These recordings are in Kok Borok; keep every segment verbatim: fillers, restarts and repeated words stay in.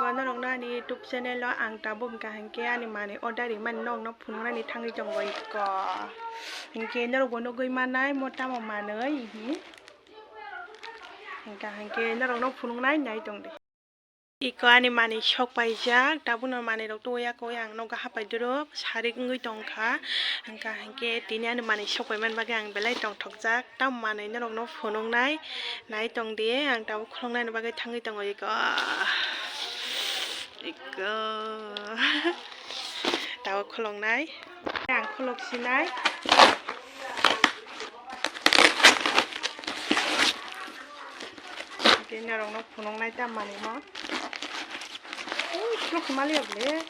Norokno ani YouTube channel o ang tabuk hwnkha hwnkhe ani manwi order rimani norokno phunuknani thangwi tongo iko. Hinkhe norokbo nugwi mannai mo tamo manwi hihi. Hinkha hinkhe norokno phunuknai nai tongdi. Iko ani manwi sok paijak, tabukno manwirok tubui ya koi ang nogo hapai duro sarik wngwi tongkha. Hinkha hinkhe tini ani manwi sok paimani bagwi ang belai tongthokjak. Tamo manwi norokno phunuknai nai tongdi, ang tabuk khuluknani bagwi thangwi tongo iko. Iko. Tabuk khuluknai. Ang khuluk sinai. Tei norokno phunuknai ta manwino. Ui, khuluk maliya ble.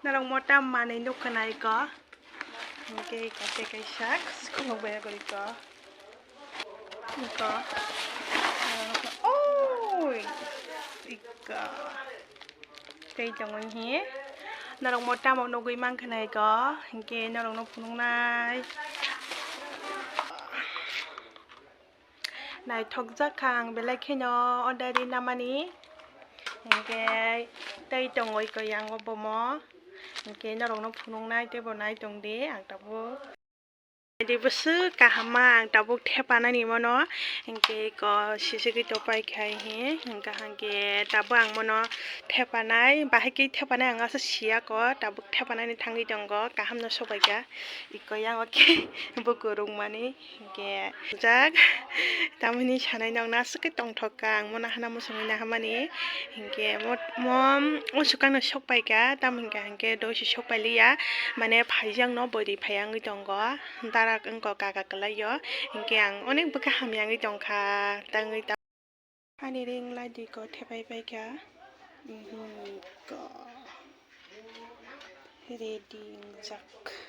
Norok mota manwi nukha na iko. Hinkhe iko tei kaisa khuluk bai iko. Iko. Oi. Iko. Tei tongo hihi. Norok mota mo nugwi mankha na iko. Hinkhe norokno phunuknai. Naithokjak kha ang belai kheno order rinamani. Hinkhe tei tongwi koi ang o bomo. Hinkhe norokno phunuknai teibo nai tongdi ang tabuk. Di bwswk kaham ma ang tabuk thepanani mono. Hinkhe ko sisiki topai khai hi. Hinkha hinkhe tabuk ang mono thepanai. Bahai khe thepanai ang asa siya ko. Tabuk thepanani thangwi tongo. Kaham no sobaikha. Iko yang o khe bukurung mani. Hinkhe jak tamoni sanai nokna aswk khe tongthok kha ang mono hana muchungwi nahamani. Hinkhe mo, mo, o swkang no sok paikha, tamo hinkha hinkhe dosi sok pailiya, mane phaijak no bwrwi phaiya wngwi tongo, darak wngkha kaka kwlaio, hinkhe ang onek bwkha hamya wngwi tongkha, tangwi ta-, ani ring lai di ko thepai paikha, mhm, ko ready wngjak.